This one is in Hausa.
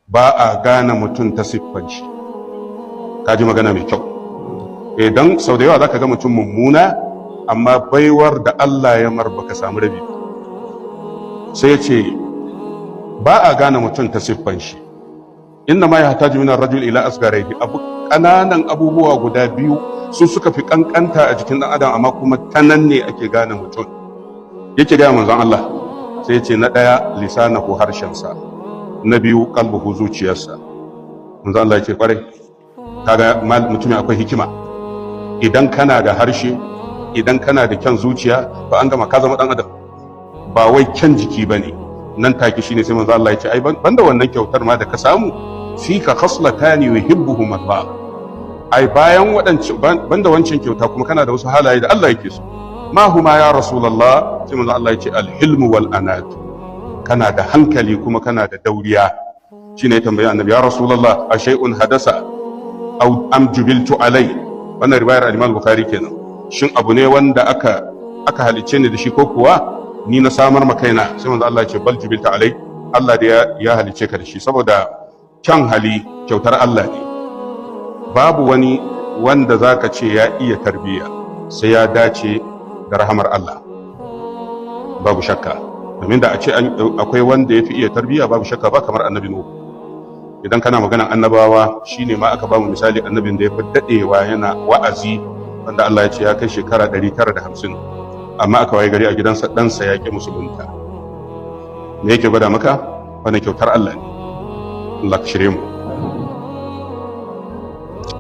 Ba a gane mutum ta siffan shi. Ka ji magana mai kyau. Idan sau da yawa zaka ga mutum mummuna, amma baiwar da Allah ya mar baka samu rabi. Sai ya ce ba a gane mutum ta siffan shi. Inna ma yahtaju min ar-rajul ila asgharihi. Abu kananan abubuwa guda biyu su suka fi kankanta a jikin dan adam, amma kuma ta nan ne ake gane mutum, yake gaya manzon Allah. Sai ya ce na daya lisanahu, harshensa, na biyu qalbuhu, zuciyarsa. Manzon Allah ya ce kwarai, kaga mutumin akwai hikima. Idan kana da harshe, idan kana da kyan zuciya, ba an gama, ka zama dan adam. Ba wai kyan jiki bane. Nan take shine sai manzo Allah ya ce ai banda wannan kyautar ma da ka samu, fika khaslatani yuhibbuhum Allah. Ai bayan waɗancan, banda wancan kyauta kuma, kana da wasu halaye da Allah yake so. Ma huma ya Rasulullah? Sai manzo Allah ya ce alhilmu wal anat. Kana da hankali kuma kana da dauriya. Shine ya tambayi Annabi: ya Rasulullah, a shay'un hadasa aw am jubiltu alai? Wannan riwayar al-Imam Bukhari kenan. Shin abu ne wanda aka halicce ni da shi, ko kuwa ni na samar ma kaina? Sai manzo Allah ya ce bal jubilta alai, Allah da ya halicce ka da shi, saboda kyan hali kyautar Allah ne. Babu wani wanda zaka ce ya iya tarbiyya sai ya dace da rahamar Allah, babu shakka. Domin da a ce akwai wanda ya fi iya tarbiyya, babu shakka ba kamar Annabi Nuhu. Idan kana maganan annabawa, shine ma aka bamu misali annabin da ya fi dadewa yana wa'azi, wanda Allah ya ce ya kai shekara 950, amma aka waye gari a gidansa ɗansa ya ƙi musulunta. Me yake gwada maka? Wannan kyautar Allah ne. Allah ka shirye mu.